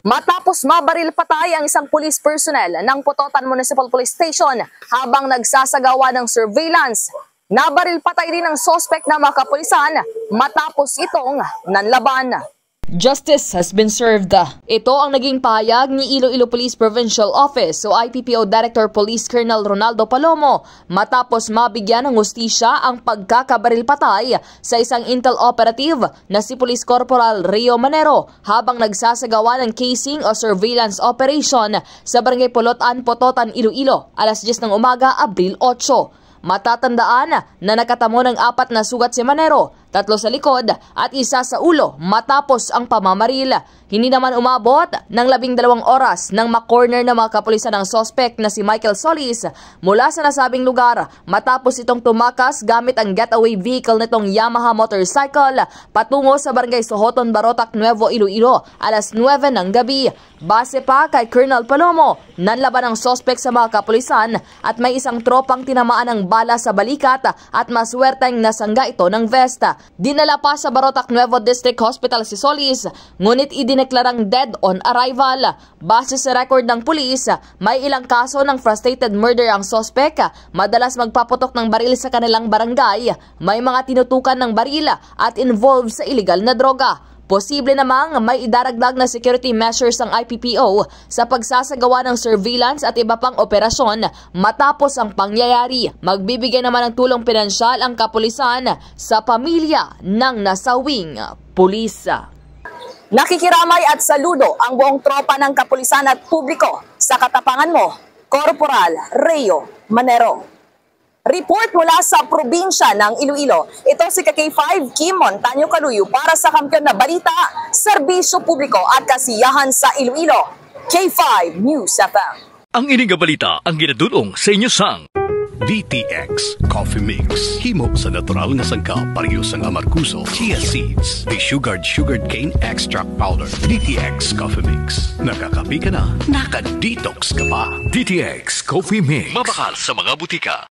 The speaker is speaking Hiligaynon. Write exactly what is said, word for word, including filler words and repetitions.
Matapos mabaril patay ang isang police personnel ng Pototan Municipal Police Station habang nagsasagawa ng surveillance, nabaril patay din ang suspect na mga kapulisan matapos itong nanlaban. Justice has been served. Ito ang naging pahayag ni Iloilo Police Provincial Office o I P P O Director Police Colonel Ronaldo Palomo matapos mabigyan ng hustisya ang pagkakabaril patay sa isang intel operative na si Police Corporal Rio Manero habang nagsasagawa ng casing o surveillance operation sa Barangay Pulutan, Pototan, Iloilo, alas diyes ng umaga, Abril otso. Matatandaan na nakatamo ng apat na sugat si Manero, tatlo sa likod at isa sa ulo matapos ang pamamaril. Hindi naman umabot ng labing dalawang oras nang makorner ng mga kapulisan ang suspect na si Michael Solis mula sa nasabing lugar matapos itong tumakas gamit ang getaway vehicle nitong Yamaha motorcycle patungo sa Barangay Sohoton, Barotac, Nuevo Iloilo, alas nuwebe ng gabi. Base pa kay Colonel Palomo, nanlaban ang suspect sa mga kapulisan at may isang tropang tinamaan ng bala sa balikat at maswerteng nasangga ito ng vest. Dinala pa sa Barotac Nuevo District Hospital si Solis, ngunit idineklarang dead on arrival. Base sa record ng pulis, may ilang kaso ng frustrated murder ang suspect. Madalas magpaputok ng baril sa kanilang barangay, may mga tinutukan ng baril at involved sa iligal na droga. Posible namang may idaragdag na security measures ang I P P O sa pagsasagawa ng surveillance at iba pang operasyon matapos ang pangyayari. Magbibigay naman ng tulong pinansyal ang kapulisan sa pamilya ng nasawing pulis. Nakikiramay at saludo ang buong tropa ng kapulisan at publiko sa katapangan mo, Corporal Rio Manero. Report mula sa probinsya ng Iloilo. Ito si ka K five, Kim Montaño Caluyo para sa Kampiyon na Balita, Serbisyo Publiko at Kasiyahan sa Iloilo. K five News F M. Ang ini nga balita ang ginadul-ong sa inyo sang D T X Coffee Mix. Himo sa natural nga sangkap, pareho sang amargoso, chia seeds, desugared sugarcane extract powder. D T X Coffee Mix. Nakakape ka na, naka-detox ka pa. D T X Coffee Mix. Mabakal sa mga butika.